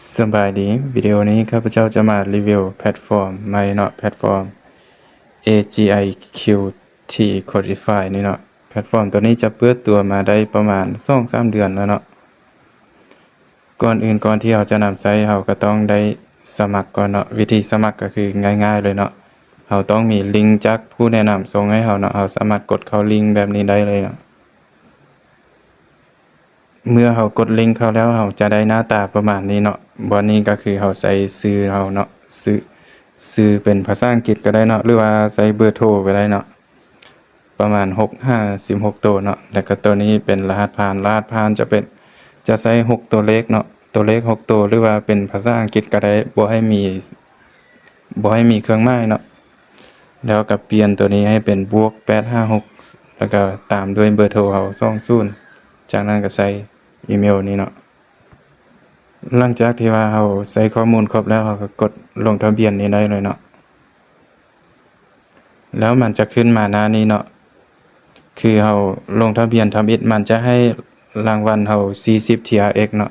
ສະບາຍດີ, ວິດີໂອນີ້ຂ້າພະເຈົ້າຈະມາຣີວິວແພລດຟອມໃໝ່ເນາະ, ແພລດຟອມ ເອຈີໄອຄິວທີ Codify ນີ້ເນາະ. ແພລດຟອມໂຕນີ້ຈະເປີດຕົວມາໄດ້ປະມານສອງສາມເດືອນແລ້ວເນາະ. ກ່ອນອື່ນ, ກ່ອນທີ່ເຮົາຈະນຳໃຊ້, ເຮົາກໍຕ້ອງໄດ້ສະໝັກກ່ອນເນາະ. ວິທີສະໝັກກໍຄືງ່າຍໆເລີຍເນາະ, ເຮົາຕ້ອງມີລິງຈາກຜູ້ແນະນຳສົ່ງໃຫ້ເຮົາເນາະ, ເຮົາສາມາດກົດເຂົ້າລິງແບບນີ້ໄດ້ເລີຍເນາະ. ເມື່ອເຮົາກົດລິງເຂົ້າແລ້ວ, ເຮົາຈະໄດ້ໜ້າຕາປະມານນີ້ເນາະ. ບ່ອນນີ້ກໍຄືເຮົາໃສ່ຊື່ເຮົາເນາະ, ຊື່ ຊື່ເປັນພາສາອັງກິດກໍໄດ້ເນາະ ຫຼືວ່າໃສ່ເບີໂທກໍໄດ້ເນາະ, ປະມານຫົກຫາສິບຫົກໂຕເນາະ. ແລ້ວກໍໂຕນີ້ເປັນລະຫັດຜ່ານ, ລະຫັດຜ່ານຈະເປັນ ຈະໃສ່ຫົກໂຕເລກເນາະ, ໂຕເລກຫົກໂຕ ຫຼືວ່າເປັນພາສາອັງກິດກໍໄດ້, ບໍ່ໃຫ້ມີ ບໍ່ໃຫ້ມີເຄື່ອງໝາຍເນາະ. ແລ້ວກໍປ່ຽນໂຕນີ້ໃຫ້ເປັນບວກແປດຫ້າຫົກ ແລ້ວກໍຕາມດ້ວຍເບີໂທເຮົາສອງສູນ, ຈາກນັ້ນກໍໃສ່ອີເມວນີ້ເນາະ. ຫຼັງຈາກທີ່ວ່າເຮົາໃສ່ຂໍ້ມູນຄົບແລ້ວ, ເຮົາກໍກົດລົງທະບຽນນີ້ໄດ້ເລີຍເນາະ. ແລ້ວມັນຈະຂຶ້ນມາໜ້ານີ້ເນາະ, ຄືເຮົາລົງທະບຽນທຳອິດ, ມັນຈະໃຫ້ລາງວັນເຮົາສີ່ສິບທີອາເອັກເນາະ.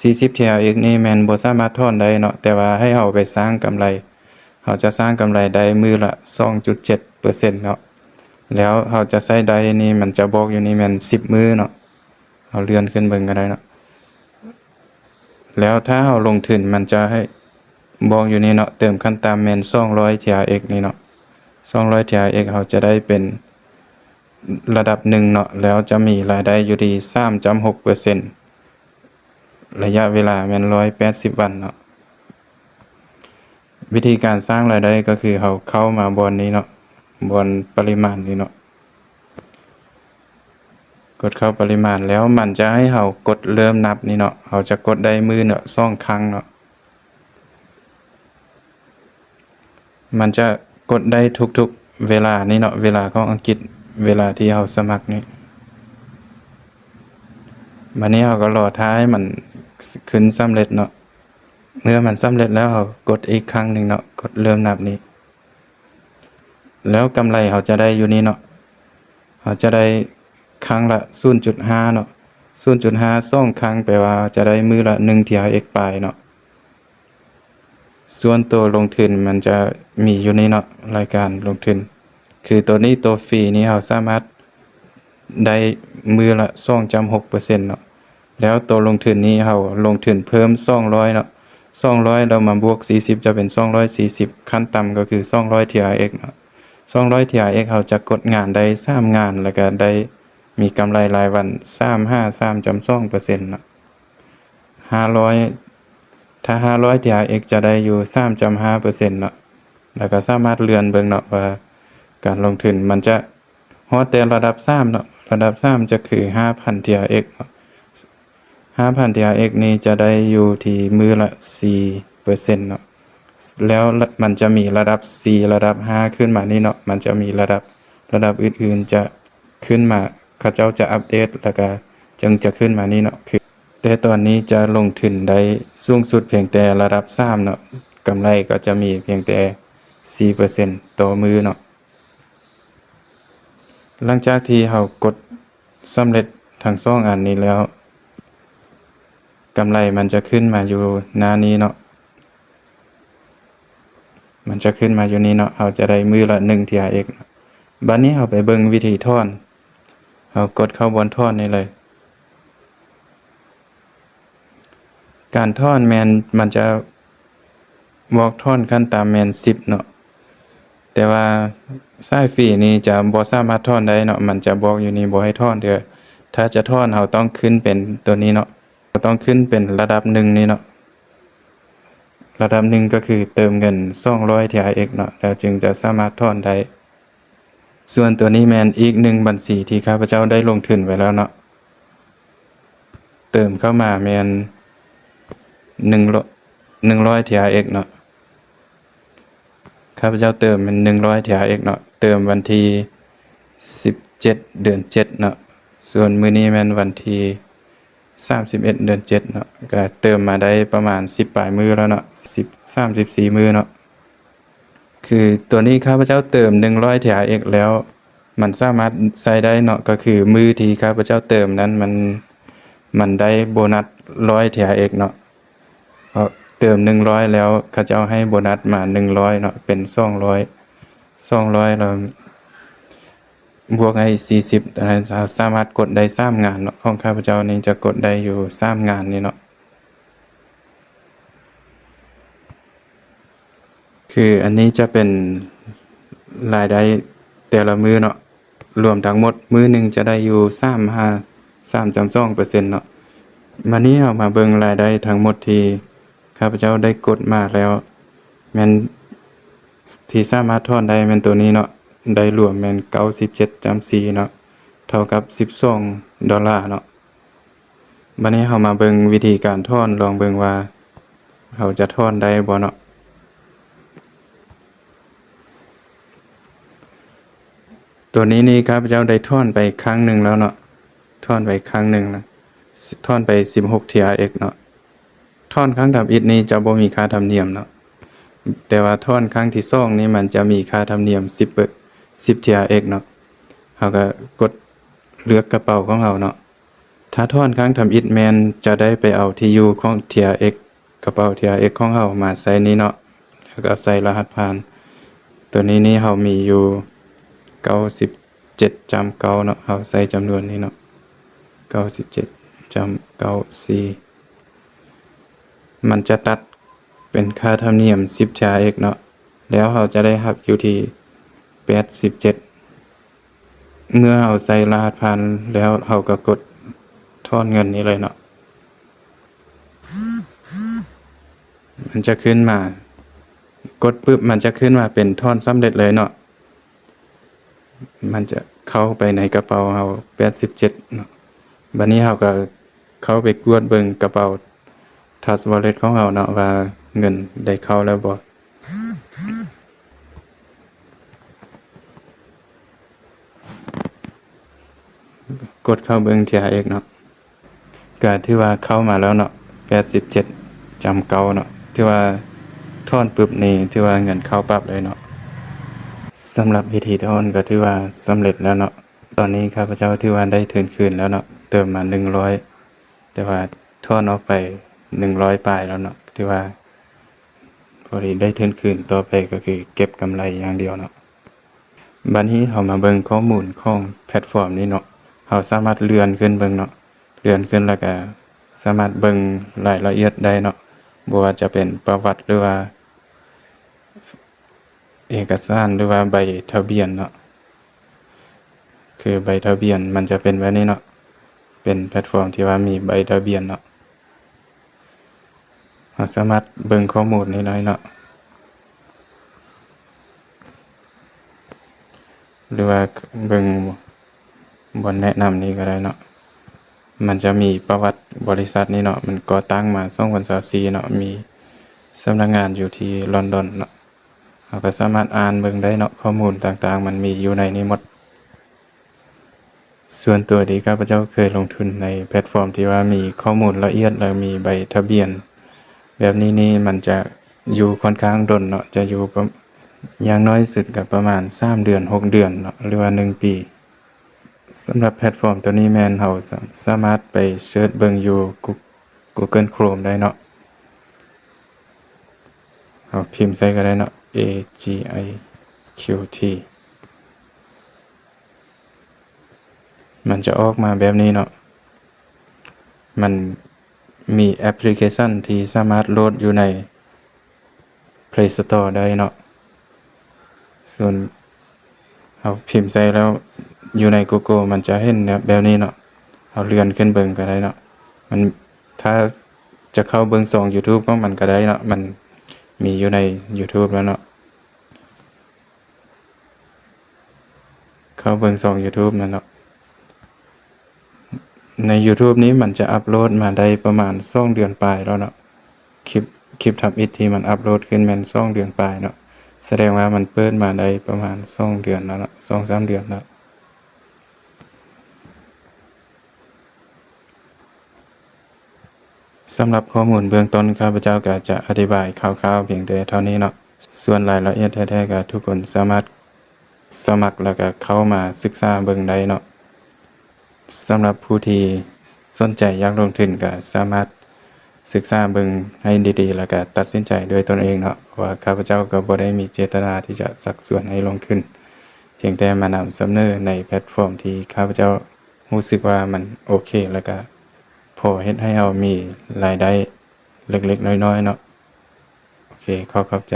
ສີ່ສິບທີອາເອັກນີ້ແມ່ນບໍ່ສາມາດຖອນໄດ້ເນາະ, ແຕ່ວ່າໃຫ້ເຮົາໄປສ້າງກຳໄລ, ເຮົາຈະສ້າງກຳໄລໄດ້ມື້ລະສອງຈຸດເຈັດເປີເຊັນເນາະ. ແລ້ວເຮົາຈະໃຊ້ໄດ້ນີ້, ມັນຈະບອກຢູ່ນີ້ແມ່ນສິບມື້ເນາະ. ເຮົາເລື່ອນຂຶ້ນເບິ່ງກໍໄດ້ເນາະ. ແລ້ວຖ້າເຮົາລົງທຶນ, ມັນຈະໃຫ້ບອກຢູ່ນີ້ເນາະ, ເຕີມຂັ້ນຕ່ຳແມ່ນສອງຮ້ອຍທີອາເອັກນີ້ເນາະ. ສອງຮ້ອຍທີອາເອັກ ເຮົາຈະໄດ້ເປັນລະດັບໜຶ່ງເນາະ, ແລ້ວຈະມີລາຍໄດ້ຢູ່ທີ່ສາມຈຸດຫົກເປີເຊັນ, ໄລຍະເວລາແມ່ນຮ້ອຍແປດສິບວັນເນາະ. ວິທີການສ້າງລາຍໄດ້ກໍຄືເຮົາເຂົ້າມາບ່ອນນີ້ເນາະ, ບ່ອນປະລິມານນີ້ເນາະ. ກົດເຂົ້າປະລິມານແລ້ວ, ມັນຈະໃຫ້ເຮົາກົດເລີ່ມນັບນີ້ເນາະ. ເຮົາຈະກົດໄດ້ມື້ລະສອງຄັ້ງເນາະ. ມັນຈະກົດໄດ້ທຸກໆເວລານີ້ເນາະ, ເວລາຂອງອັງກິດ, ເວລາທີ່ເຮົາສະໝັກນີ້. ບາດນີ້ເຮົາກໍລໍຖ້າໃຫ້ມັນຂຶ້ນສຳເລັດເນາະ. ເມື່ອມັນສຳເລັດແລ້ວ, ເຮົາກົດອີກຄັ້ງໜຶ່ງເນາະ, ກົດເລີ່ມນັບນີ້. ແລ້ວກຳໄລເຮົາຈະໄດ້ຢູ່ນີ້ເນາະ, ເຮົາຈະໄດ້ຄັ້ງລະສູນຈຸດຫ້າເນາະ. ສູນຈຸດຫ້າສອງຄັ້ງ ແປວ່າຈະໄດ້ມື້ລະໜຶ່ງທີອາເອັກປາຍເນາະ. ສ່ວນໂຕລົງທຶນມັນຈະມີຢູ່ນີ້ເນາະ, ລາຍການລົງທຶນ ຄືໂຕນີ້, ໂຕຟຣີນີ້ເຮົາສາມາດໄດ້ມື້ລະສອງຈຸດຫົກເປີເຊັນເນາະ. ແລ້ວໂຕລົງທຶນນີ້ເຮົາລົງທຶນເພີ່ມສອງຮ້ອຍເນາະ, ສອງຮ້ອຍແລ້ວມາບວກສີ່ສິບ ຈະເປັນສອງຮ້ອຍສີ່ສິບ, ຂັ້ນຕ່ຳກໍຄືສອງຮ້ອຍທີອາເອັກເນາະ. ສອງຮ້ອຍທີອາເອັກ ເຮົາຈະກົດງານໄດ້ສາມງານ ແລ້ວກໍໄດ້ມີກຳໄລລາຍວັນສາມຫາສາມຈຸດສອງເປີເຊັນເນາະ. ຫ້າຮ້ອຍ ຖ້າຫ້າຮ້ອຍທີອາເອັກ ຈະໄດ້ຢູ່ສາມຈຸດຫ້າເປີເຊັນເນາະ. ແລ້ວກໍສາມາດເລື່ອນເບິ່ງເນາະວ່າການລົງທຶນມັນຈະ ຮອດແຕ່ລະດັບສາມເນາະ, ລະດັບສາມຈະຄືຫ້າພັນທີອາເອັກເນາະ. ຫ້າພັນທີອາເອັກນີ້ຈະໄດ້ຢູ່ທີ່ມື້ລະສີ່ເປີເຊັນເນາະ. ແລ້ວມັນຈະມີລະດັບສີ່ ລະດັບຫ້າຂຶ້ນມານີ້ເນາະ, ມັນຈະມີລະດັບ, ລະດັບອື່ນໆຈະຂຶ້ນມາ, ເຂົາເຈົ້າຈະອັບເດດ ແລ້ວກະຈຶ່ງຈະຂຶ້ນມານີ້ເນາະ. ຄື ແຕ່ຕອນນີ້ຈະລົງທຶນໄດ້ສູງສຸດພຽງແຕ່ລະດັບສາມເນາະ, ກຳໄລກໍຈະມີພຽງແຕ່ສີ່ເປີເຊັນຕໍ່ມື້ເນາະ. ຫຼັງຈາກທີ່ເຮົາກົດສຳເລັດທັງສອງອັນນີ້ແລ້ວ, ກຳໄລມັນຈະຂຶ້ນມາຢູ່ໜ້ານີ້ເນາະ, ມັນຈະຂຶ້ນມາຢູ່ນີ້ເນາະ, ເຮົາຈະໄດ້ມື້ລະໜຶ່ງທີອາເອັກເນາະ. ບາດນີ້ເຮົາໄປເບິ່ງວິທີຖອນ, ເຮົາກົດເຂົ້າບ່ອນຖອນນີ້ເລີຍ. ການຖອນແມ່ນ ມັນຈະບອກຖອນຂັ້ນຕ່ຳແມ່ນສິບເນາະ, ແຕ່ວ່າສາຍຟຣີນີ້ຈະບໍ່ສາມາດຖອນໄດ້ເນາະ, ມັນຈະບອກຢູ່ນີ້ບໍ່ໃຫ້ຖອນເທື່ອ. ຖ້າຈະຖອນ ເຮົາຕ້ອງຂຶ້ນເປັນຕົວນີ້ເນາະ, ເຮົາຕ້ອງຂຶ້ນເປັນລະດັບໜຶ່ງນີ້ເນາະ. ລະດັບໜຶ່ງກໍຄືເຕີມເງິນສອງຮ້ອຍທີອາເອັກເນາະ, ແລ້ວຈຶ່ງຈະສາມາດຖອນໄດ້. ສ່ວນຕົວນີ້ແມ່ນອີກໜຶ່ງບັນຊີທີ່ຂ້າພະເຈົ້າໄດ້ລົງທຶນໄວ້ແລ້ວເນາະ, ເຕີມເຂົ້າມາແມ່ນໜຶ່ງຮ້ອຍ ໜຶ່ງຮ້ອຍທີອາເອັກເນາະ. ຂ້າພະເຈົ້າເຕີມແມ່ນໜຶ່ງຮ້ອຍທີອາເອັກເນາະ, ເຕີມວັນທີສິບເຈັດ ເດືອນເຈັດເນາະ, ສ່ວນມື້ນີ້ແມ່ນວັນທີ ສາມສິບເອັດ ເດືອນເຈັດເນາະ, ກໍເຕີມມາໄດ້ປະມານສິບປາຍມື້ແລ້ວເນາະ, ສິບ ສາມສິບສີ່ມື້ເນາະ. ຄືຕົວນີ້ຂ້າພະເຈົ້າເຕີມໜຶ່ງຮ້ອຍທີອາເອັກແລ້ວ, ມັນສາມາດໃຊ້ໄດ້ເນາະ, ກໍຄືມື້ທີ່ຂ້າພະເຈົ້າເຕີມນັ້ນ ມັນ ມັນໄດ້ໂບນັດຮ້ອຍທີອາເອັກເນາະ. ເຮົາເຕີມໜຶ່ງຮ້ອຍແລ້ວ ເຂົາເຈົ້າໃຫ້ໂບນັດມາໜຶ່ງຮ້ອຍເນາະ ເປັນສອງຮ້ອຍ ສອງຮ້ອຍແລ້ວ ບວກໃຫ້ສີ່ສິບ ສາມາດກົດໄດ້ສາມງານເນາະ. ຂອງຂ້າພະເຈົ້ານີ້ຈະກົດໄດ້ຢູ່ສາມງານນີ້ເນາະ. ຄືອັນນີ້ຈະເປັນລາຍໄດ້ແຕ່ລະມື້ເນາະ ລວມທັງໝົດມື້ໜຶ່ງຈະໄດ້ຢູ່ສາມຫາສາມຈຸດສອງເປີເຊັນເນາະ. ບາດນີ້ເຮົາມາເບິ່ງລາຍໄດ້ທັງໝົດທີ່ຂ້າພະເຈົ້າໄດ້ກົດມາແລ້ວ ແມ່ນ ທີ່ສາມາດຖອນໄດ້ແມ່ນໂຕນີ້ເນາະ ໄດ້ລວມແມ່ນເກົ້າສິບເຈັດຈຸດສີ່ເນາະ ເທົ່າກັບສິບສອງດອນລາເນາະ. ບາດນີ້ເຮົາມາເບິ່ງວິທີການຖອນ ລອງເບິ່ງວ່າເຮົາຈະຖອນໄດ້ບໍ່ເນາະ. ໂຕນີ້ນີ້ຂ້າພະເຈົ້າໄດ້ຖອນໄປຄັ້ງໜຶ່ງແລ້ວເນາະ ຖອນໄປຄັ້ງໜຶ່ງນະ ຖອນໄປສິບຫົກທີອາເອັກເນາະ. ຖອນຄັ້ງທຳອິດນີ້ຈະບໍ່ມີຄ່າທຳນຽມເນາະ ແຕ່ວ່າຖອນຄັ້ງທີສອງນີ້ມັນຈະມີຄ່າທຳນຽມສິບ ສິບທີອາເອັກເນາະ. ເຮົາກໍກົດເລືອກກະເປົາຂອງເຮົາເນາະ. ຖ້າຖອນຄັ້ງທຳອິດແມ່ນຈະໄດ້ໄປເອົາທີ່ຢູ່ຂອງທີອາເອັກ ກະເປົາທີອາເອັກຂອງເຮົາມາໃສ່ນີ້ເນາະ ແລ້ວກໍໃສ່ລະຫັດຜ່ານ. ໂຕນີ້ນີ້ເຮົາມີຢູ່ເກົ້າສິບເຈັດຈຸດເກົ້າເນາະ ເຮົາໃສ່ຈຳນວນນີ້ເນາະ ເກົ້າສິບເຈັດຈຸດເກົ້າສີ່ ມັນຈະຕັດເປັນຄ່າທຳນຽມສິບທີອາເອັກເນາະ ແລ້ວເຮົາຈະໄດ້ຮັບຢູ່ທີ່ແປດສິບເຈັດ. ເມື່ອເຮົາໃສ່ລະຫັດຜ່ານແລ້ວ ເຮົາກໍກົດຖອນເງິນນີ້ເລີຍເນາະ. ມັນຈະຂຶ້ນມາ ກົດປຶບ ມັນຈະຂຶ້ນມາເປັນຖອນສຳເລັດເລີຍເນາະ. ມັນຈະເຂົ້າໄປໃນກະເປົາເຮົາແປດສິບເຈັດເນາະ. ບາດນີ້ເຮົາກໍເຂົ້າໄປກວດເບິ່ງກະເປົາ Trust Wallet ຂອງເຮົາເນາະ ວ່າເງິນໄດ້ເຂົ້າແລ້ວບໍ່. ກົດເຂົ້າເບິ່ງທີອາເອັກເນາະ ກະຖືວ່າເຂົ້າມາແລ້ວເນາະ ແປດສິບເຈັດຈຸດເກົ້າເນາະ. ຖືວ່າຖອນປຶບນີ້ ຖືວ່າເງິນເຂົ້າປັບເລີຍເນາະ. ສຳລັບວິທີຖອນກໍຖືວ່າສຳເລັດແລ້ວເນາະ. ຕອນນີ້ຂ້າພະເຈົ້າຖືວ່າໄດ້ທຶນຄືນແລ້ວເນາະ ເຕີມມາໜຶ່ງຮ້ອຍ ແຕ່ວ່າຖອນອອກໄປໜຶ່ງຮ້ອຍປາຍແລ້ວເນາະ ຖືວ່າ ພໍດີໄດ້ທຶນຄືນ. ຕໍ່ໄປກໍຄືເກັບກຳໄລຢ່າງດຽວເນາະ. ບາດນີ້ເຮົາມາເບິ່ງຂໍ້ມູນຂອງແພລດຟອມນີ້ເນາະ. ເຮົາສາມາດເລື່ອນຂຶ້ນເບິ່ງເນາະ ເລື່ອນຂຶ້ນແລ້ວກະສາມາດເບິ່ງລາຍລະອຽດໄດ້ເນາະ ບໍ່ວ່າຈະເປັນປະຫວັດ ຫຼືວ່າເອກະສານ ຫຼືວ່າໃບທະບຽນເນາະ. ຄືໃບທະບຽນມັນຈະເປັນແບບນີ້ເນາະ ເປັນແພລດຟອມທີ່ວ່າມີໃບທະບຽນເນາະ. ເຮົາສາມາດເບິ່ງຂໍ້ມູນນີ້ໄດ້ເນາະ ຫຼືວ່າເບິ່ງບ່ອນແນະນຳນີ້ກໍໄດ້ເນາະ. ມັນຈະມີປະຫວັດບໍລິສັດນີ້ເນາະ ມັນກໍ່ຕັ້ງມາສອງພັນຊາວສີ່ເນາະ ມີສຳນັກງານຢູ່ທີ່ລອນດອນເນາະ. ເຮົາກໍສາມາດອ່ານເບິ່ງໄດ້ເນາະ ຂໍ້ມູນຕ່າງໆມັນມີຢູ່ໃນນີ້ໝົດ. ສ່ວນຕົວທີ່ຂ້າພະເຈົ້າເຄີຍລົງທຶນໃນແພລດຟອມທີ່ວ່າມີຂໍ້ມູນລະອຽດ ແລະ ມີໃບທະບຽນແບບນີ້ນີ້ ມັນຈະຢູ່ຂ້ອນຂ້າງດົນເນາະ ຈະຢູ່ປະ ຢ່າງໜ້ອຍສຸດກໍປະມານສາມເດືອນ ຫົກເດືອນເນາະ ຫຼືວ່າໜຶ່ງປີ. ສຳລັບແພລດຟອມຕົວນີ້ແມ່ນເຮົາສາ ສາມາດໄປເສີດເບິ່ງຢູ່ Goo- Google Chrome ໄດ້ເນາະ. ເຮົາພິມໃສ່ກໍໄດ້ເນາະ A G I Q T ມັນຈະອອກມາແບບນີ້ເນາະ. ມັນມີແອັບພລິເຄຊັນທີ່ສາມາດໂຫຼດຢູ່ໃນ Play Store ໄດ້ເນາະ. ສ່ວນເຮົາພິມໃສ່ແລ້ວ ຢູ່ໃນ Google ມັນຈະເຫັນແບບ ແບບນີ້ເນາະ. ເຮົາເລື່ອນຂຶ້ນເບິ່ງກໍໄດ້ເນາະ. ມັນ ຖ້າຈະເຂົ້າເບິ່ງຊ່ອງ YouTube ຂອງມັນກໍໄດ້ເນາະ ມັນມີຢູ່ໃນ YouTube ແລ້ວເນາະ. ເຂົ້າເບິ່ງຊ່ອງ YouTube ນັ້ນເນາະ. ໃນ YouTube ນີ້ມັນຈະອັບໂຫຼດມາໄດ້ປະມານສອງເດືອນປາຍແລ້ວເນາະ. ຄລິບ ຄລິບທຳອິດທີ່ມັນອັບໂຫຼດຂຶ້ນແມ່ນສອງເດືອນປາຍເນາະ. ສະແດງວ່າມັນເປີດມາໄດ້ປະມານສອງເດືອນແລ້ວເນາະ ສອງສາມເດືອນແລ້ວ. ສຳລັບຂໍ້ມູນເບື້ອງຕົ້ນ ຂ້າພະເຈົ້າກໍຈະອະທິບາຍຄ່າວໆພຽງແຕ່ເທົ່ານີ້ເນາະ. ສ່ວນລາຍລະອຽດແທ້ໆ ກໍທຸກຄົນສາມາດສະໝັກ ແລ້ວກໍເຂົ້າມາສຶກສາເບິ່ງໄດ້ເນາະ. ສຳລັບຜູ້ທີ່ສົນໃຈຢາກລົງທຶນ ກໍສາມາດ ສຶກສາເບິ່ງໃຫ້ດີໆ ແລ້ວກະຕັດສິນໃຈດ້ວຍຕົນເອງເນາະ ເພາະວ່າຂ້າພະເຈົ້າກໍບໍ່ໄດ້ມີເຈດຕະນາທີ່ຈະຊັກຊວນໃຫ້ລົງທຶນ, ພຽງແຕ່ມານຳສະເໜີໃນແພລດຟອມທີ່ຂ້າພະເຈົ້າຮູ້ສຶກວ່າມັນໂອເຄ ແລ້ວກະພໍເຮັດໃຫ້ເຮົາມີລາຍໄດ້ເລັກໆນ້ອຍໆເນາະ. ໂອເຄ ຂໍຂອບໃຈ.